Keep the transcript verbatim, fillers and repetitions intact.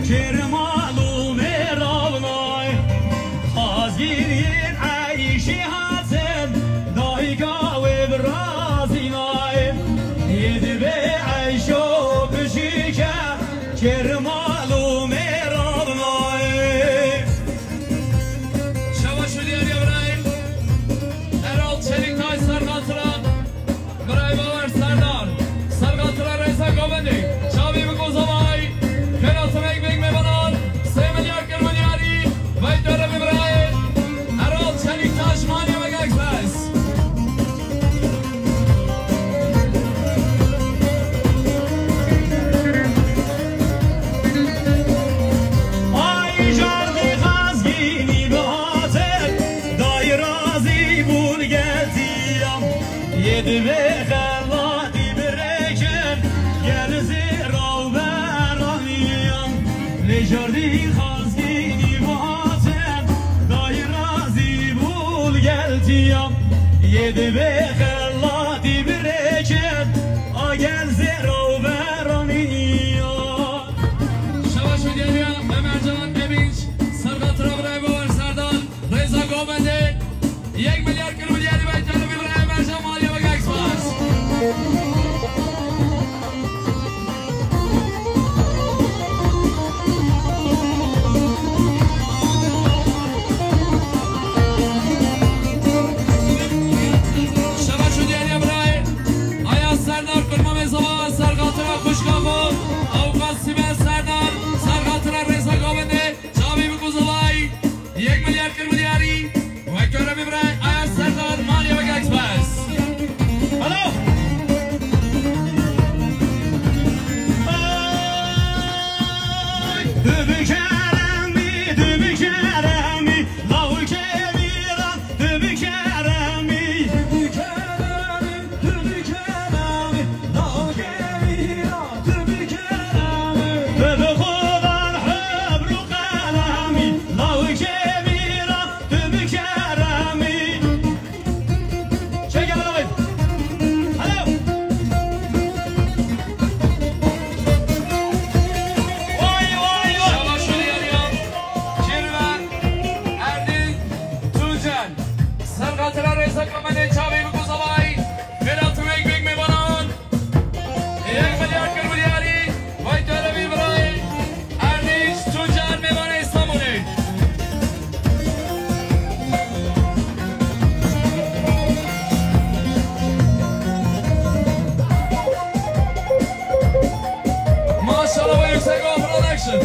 Şêr mal û mêrav nayê, xazgîn yên eyşê hatin, dayika wê bi razî nayê. Yê divê eyşo biçûk e, şêr mal û mêrav nayê. Şebaş û diyariya birayê. Erol Çeliktaş serqatira. Birayê Bawer Serdar, serqatira Rêza Govendê, çavê bi kozavay, xêratimê bêg mêvanan, sê milyar kir milyarî, vay dore bi birayê, Erol Çeliktaş, Maliye Mega Express. Ay jardî xazgînî bihatin, dayî razî bûn geltiyan. Yê divê xelatî birêkin, gel zêra û beraniyan. Lê jardî xazgînî bihatin, dayî razî bûn geltiyan. Yê divê xelatî birêkin, a gel zêra û beraniyan. Şebaş û diyariya Emercan Eminç, serqatira birayê Bawer Serdar, Rêza Govendê, yek milyar kir milyarî vay dore bi birayê Emercan, Maliye Mega Express. Şebaş û diyariya birayê Ayaz Serdar, kurmamê zava, serqatira xwişka xwe, Avukat Sîbel Serdar, serqatira Rêza Govendê, çavê bi kozavay, yek milyar kir milyarî, vay dore bi birayê Ayaz Serdar, Maliye Mega Express. Hello! Ay, tu bi keremî, tu bi keremî, lawikê wî ra, tu bi keremî. Tu bi keremî, tu bi keremî, lawikê wî ra, tu bi keremî. Tu bi xudan hebr û qelemî, lawikê wî ra, tu bi keremî. Çek hemen alayım. Hello. Vay, vay, vay. Şebaş û diyariya. Kirve Erdî Tuncel. Serqatira Rêza Govendê, çavê bi kozavay. Xêratimê bêg mêvanan. Yek milyar kir milyarî, vay dore bi birayê Erdîç Tuncer, mêvanê Îstanbulê. Maşallah ve yüksek o production.